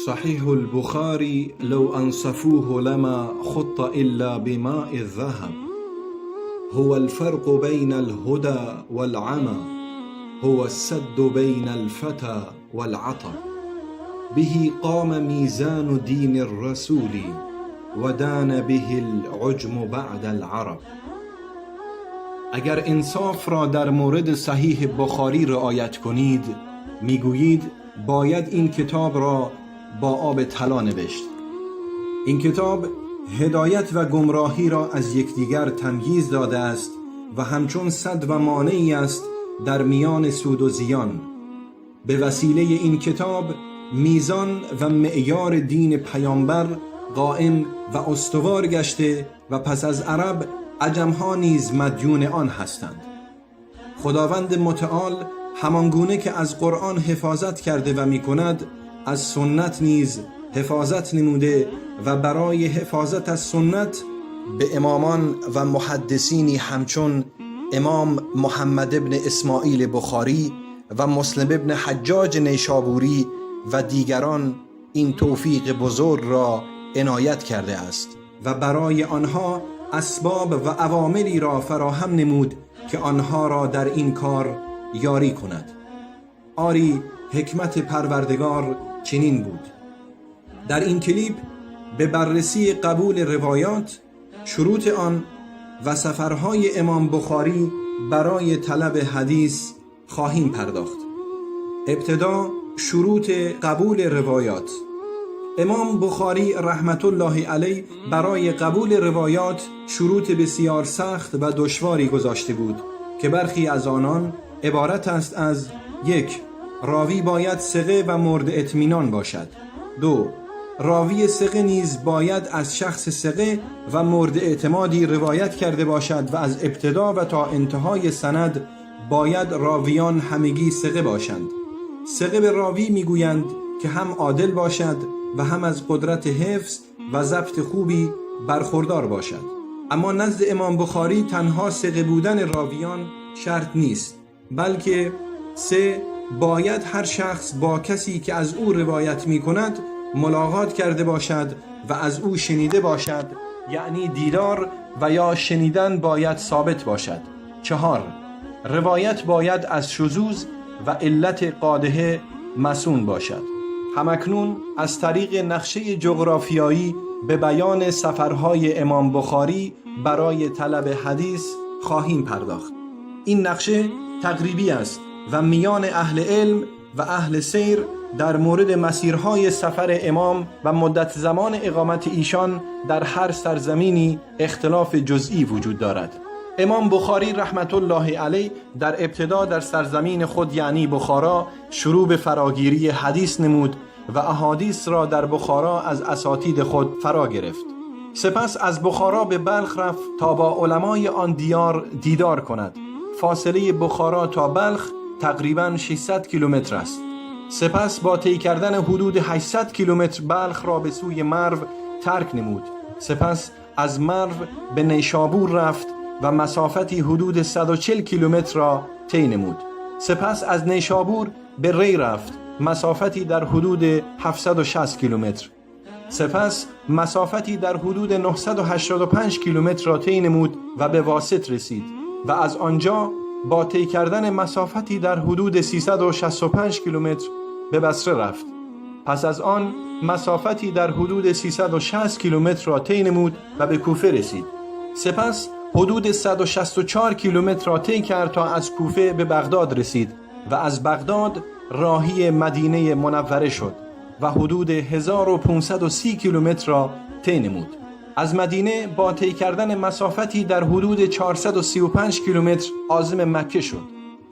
صحيح البخاري لو أنصفوه لما خط إلا بماء الذهب. هو الفرق بين الهدى والعمى، هو السد بين الفتى والعطب. به قام ميزان دين الرسول، ودان به العجم بعد العرب. اگر انصاف را در مورد صحیح بخاری رعایت کنید، میگویید باید این کتاب را با آب طلا نوشت. این کتاب هدایت و گمراهی را از یکدیگر تمییز داده است و همچون سد و مانعی است در میان سود و زیان. به وسیله این کتاب میزان و معیار دین پیامبر قائم و استوار گشته و پس از عرب عجمها نیز مدیون آن هستند. خداوند متعال همانگونه که از قرآن حفاظت کرده و می کند، از سنت نیز حفاظت نموده و برای حفاظت از سنت به امامان و محدثینی همچون امام محمد ابن اسماعیل بخاری و مسلم ابن حجاج نیشابوری و دیگران این توفیق بزرگ را عنایت کرده است و برای آنها اسباب و عواملی را فراهم نمود که آنها را در این کار یاری کند. آری، حکمت پروردگار چنین بود. در این کلیپ به بررسی قبول روایات، شروط آن و سفرهای امام بخاری برای طلب حدیث خواهیم پرداخت. ابتدا شروط قبول روایات. امام بخاری رحمت الله علیه برای قبول روایات شروط بسیار سخت و دشواری گذاشته بود که برخی از آنان عبارت است از: 1. راوی باید ثقه و مورد اطمینان باشد. 2. راوی ثقه نیز باید از شخص ثقه و مورد اعتمادی روایت کرده باشد و از ابتدا و تا انتهای سند باید راویان همگی ثقه باشند. ثقه به راوی میگویند که هم عادل باشد و هم از قدرت حفظ و ضبط خوبی برخوردار باشد. اما نزد امام بخاری تنها ثقه بودن راویان شرط نیست، بلکه 3. باید هر شخص با کسی که از او روایت می کند ملاقات کرده باشد و از او شنیده باشد، یعنی دیدار و یا شنیدن باید ثابت باشد. 4. روایت باید از شذوذ و علت قادحه مصون باشد. همکنون از طریق نقشه جغرافیایی به بیان سفرهای امام بخاری برای طلب حدیث خواهیم پرداخت. این نقشه تقریبی است و میان اهل علم و اهل سیر در مورد مسیرهای سفر امام و مدت زمان اقامت ایشان در هر سرزمینی اختلاف جزئی وجود دارد. امام بخاری رحمت الله علیه در ابتدا در سرزمین خود یعنی بخارا شروع به فراگیری حدیث نمود و احادیث را در بخارا از اساتید خود فرا گرفت. سپس از بخارا به بلخ رفت تا با علمای آن دیار دیدار کند. فاصله بخارا تا بلخ تقریباً 600 کیلومتر است. سپس با طی کردن حدود 800 کیلومتر بلخ را به سوی مرو ترک نمود. سپس از مرو به نیشابور رفت و مسافتی حدود 140 کیلومتر را طی نمود. سپس از نیشابور به ری رفت، مسافتی در حدود 760 کیلومتر. سپس مسافتی در حدود 985 کیلومتر را طی نمود و به واسط رسید و از آنجا با طی کردن مسافتی در حدود 365 کیلومتر به بصره رفت. پس از آن مسافتی در حدود 360 کیلومتر را طی نمود و به کوفه رسید. سپس حدود 164 کیلومتر را طی کرد تا از کوفه به بغداد رسید و از بغداد راهی مدینه منوره شد و حدود 1530 کیلومتر را طی نمود. از مدینه با طی کردن مسافتی در حدود 435 کیلومتر عازم مکه شد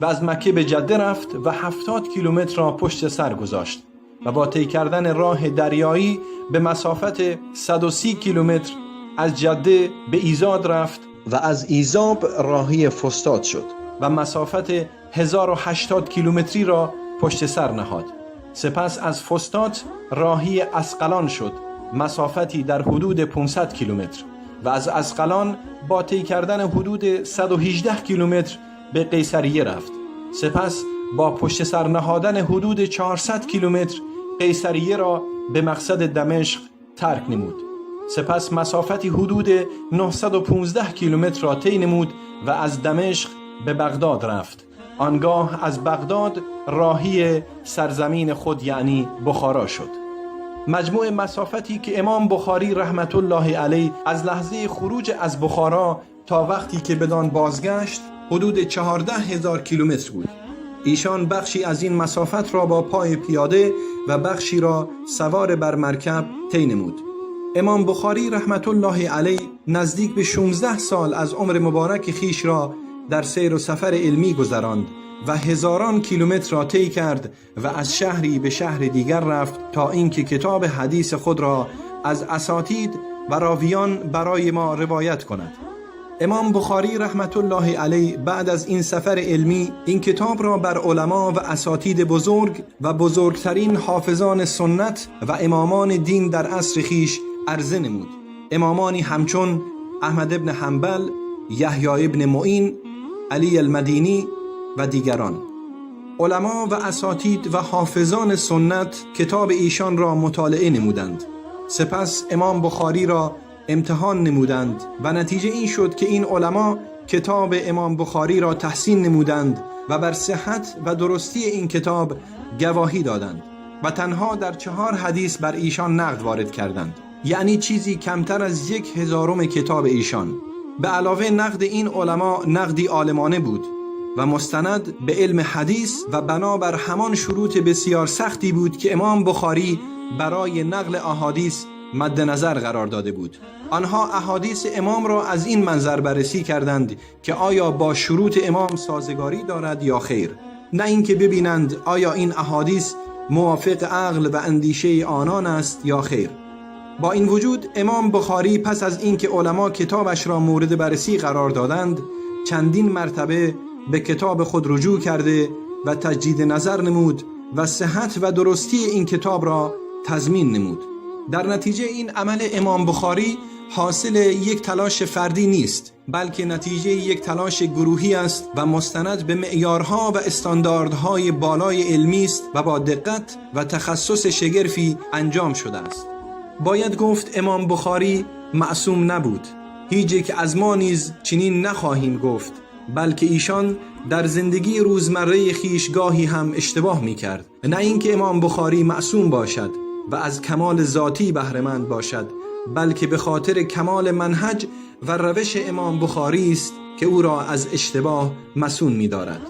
و از مکه به جده رفت و 70 کیلومتر را پشت سر گذاشت و با طی کردن راه دریایی به مسافت 130 کیلومتر از جده به ایزاد رفت و از ایزاب راهی فسطاط شد و مسافت 1080 کیلومتری را پشت سر نهاد. سپس از فسطاط راهی عسقلان شد، مسافتی در حدود 500 کیلومتر، و از عسقلان با طی کردن حدود 118 کیلومتر به قیصریه رفت. سپس با پشت سر نهادن حدود 400 کیلومتر قیصریه را به مقصد دمشق ترک نمود. سپس مسافتی حدود 915 کیلومتر را طی نمود و از دمشق به بغداد رفت. آنگاه از بغداد راهی سرزمین خود یعنی بخارا شد. مجموع مسافتی که امام بخاری رحمت الله علیه از لحظه خروج از بخارا تا وقتی که بدان بازگشت حدود 14,000 کیلومتر بود. ایشان بخشی از این مسافت را با پای پیاده و بخشی را سوار بر مرکب طی نمود. امام بخاری رحمت الله علیه نزدیک به 16 سال از عمر مبارک خیش را در سیر و سفر علمی گذراند و هزاران کیلومتر را طی کرد و از شهری به شهر دیگر رفت تا اینکه کتاب حدیث خود را از اساتید و راویان برای ما روایت کند. امام بخاری رحمت الله علیه بعد از این سفر علمی این کتاب را بر علما و اساتید بزرگ و بزرگترین حافظان سنت و امامان دین در عصر خویش عرضه نمود. امامانی همچون احمد ابن حنبل، یحیی ابن معین، علی المدینی و دیگران. علما و اساتید و حافظان سنت کتاب ایشان را مطالعه نمودند. سپس امام بخاری را امتحان نمودند و نتیجه این شد که این علما کتاب امام بخاری را تحسین نمودند و بر صحت و درستی این کتاب گواهی دادند و تنها در 4 حدیث بر ایشان نقد وارد کردند، یعنی چیزی کمتر از 1/1000 کتاب ایشان. به علاوه نقد این علما نقدی عالمانه بود و مستند به علم حدیث و بنابر همان شروط بسیار سختی بود که امام بخاری برای نقل احادیث مد نظر قرار داده بود. آنها احادیث امام را از این منظر بررسی کردند که آیا با شروط امام سازگاری دارد یا خیر، نه اینکه ببینند آیا این احادیث موافق عقل و اندیشه آنان است یا خیر. با این وجود امام بخاری پس از اینکه علما کتابش را مورد بررسی قرار دادند، چندین مرتبه به کتاب خود رجوع کرده و تجدید نظر نمود و صحت و درستی این کتاب را تضمین نمود. در نتیجه این عمل امام بخاری حاصل یک تلاش فردی نیست، بلکه نتیجه یک تلاش گروهی است و مستند به معیارها و استانداردهای بالای علمی است و با دقت و تخصص شگرفی انجام شده است. باید گفت امام بخاری معصوم نبود. هیچ یک از ما نیز چنین نخواهیم گفت، بلکه ایشان در زندگی روزمره خویش گاهی هم اشتباه می‌کرد. نه اینکه امام بخاری معصوم باشد و از کمال ذاتی بهره‌مند باشد، بلکه به خاطر کمال منهج و روش امام بخاری است که او را از اشتباه مصون می‌دارد.